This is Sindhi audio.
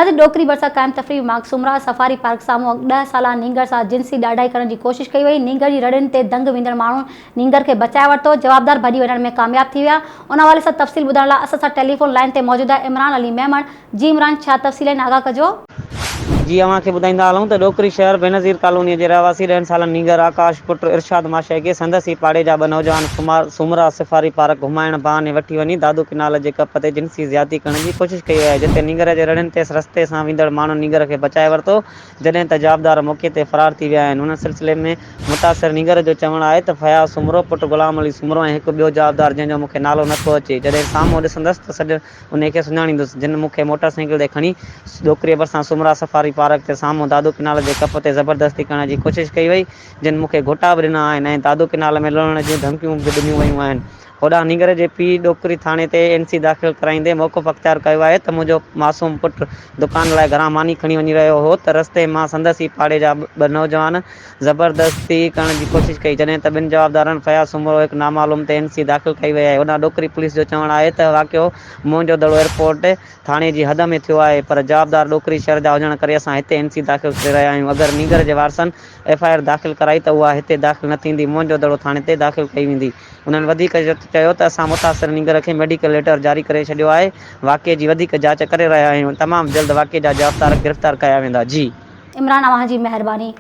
ناظرين ڏوڪري ڀرسان قائم تفريحي ماڳ سومرا سفاري پارڪ سامهون ڏهه سالا نينگر سان جنسي ڏاڍائي ڪرڻ جي ڪوشش ڪئي وئي، نينگر جي رڙين تي دنگ ويندڙ ماڻهن نينگر کي بچائي ورتو، جوابدار ڀڄي وڃڻ ۾ ڪامياب ٿي ويا، ان حوالي سان تفصيل ٻڌائڻ لاء اسان سان ٽيليفون لائين تي موجود آهي عمران علي ميمڻ، جي عمران ڇا تفصيل آهن آگاهه ڪجو. جي اوهان کي ٻڌائيندا هلون ته ڏوڪري شهر بينظير ڪالونيء جي رهواسي ڏهن سالن نينگر آڪاش پٽ ارشاد ماشائي کي سندس ئي پاڙي جا ٻه نوجوان سومرا سفاري پارڪ گهمائڻ بهاني وٺي وڃي دادو ڪئنال جي ڪپ تي جنسي زيادتي ڪرڻ جي ڪوشش ڪئي وئي آهي جتي نينگر جي رڙين تي رستي سان ويندڙ ماڻهن نينگر کي بچائي ورتو جڏهن ته جوابدار موقعي تي فرار ٿي ويا آهن ان سلسلي ۾ متاثر نينگر جو چوڻ آهي ته فياض سومرو پٽ غلام علي سومرو ۽ هڪ ٻيو جوابدار جنهن جو مون کي نالو نٿو اچي جڏهن سامهون ڏسندس ته سڏ انهي کي سڃاڻيندس، جن مون کي موٽر سائيڪل تي کڻي ڏوڪريء ڀرسان سومرا سفاري پارڪ تي سامهون دادو ڪئنال جي ڪپ تي زبردستي ڪرڻ جي ڪوشش ڪئي وئي، جن مون کي گهوٽا به ڏنا آهن ۽ دادو ڪئنال ۾ لڙهڻ جون ڌمڪيون به ڏنيون ويون آهن. هوڏانهن نينگر جي پيء ڏوڪري ٿاڻي تي اين سي داخل ڪرائيندي موقف اختيار ڪيو آهي ته منهنجو معصوم پٽ دڪان لاء گهران ماني کڻي وڃي رهيو هو ته رستي مان سندس ئي پاڙي جا ٻه نوجوان زبردستي ڪرڻ جي ڪوشش ڪئي جڏهن ته ٻن جوابدارن فياض سومرو هڪ نامعلوم تي اين سي داخل ڪئي وئي آهي هوڏانهن ڏوڪري پوليس جو چوڻ آهي ته واقعو موهن جو دڙو ايئرپورٽ ٿاڻي جي حد ۾ ٿيو آهي پر جوابدار ڏوڪري شهر جا هجڻ ڪري اسان هتي اين سي داخل ڪري رهيا آهيون اگر نينگر جي وارثن ايف I R داخل ڪرائي ته اها هتي داخل نه ٿيندي موهن جو دڙو ٿاڻي تي داخل ڪئي ويندي انهن وڌيڪ چيو ته اسان متاثر نينگر کي ميڊيڪل ليٽر جاري ڪري ڇڏيو آهي واقعي جي وڌيڪ جاچ ڪري رهيا آهيون تمام جلد واقعي جا جوابدار گرفتار ڪيا ويندا جي. عمران اوهان جي مهرباني.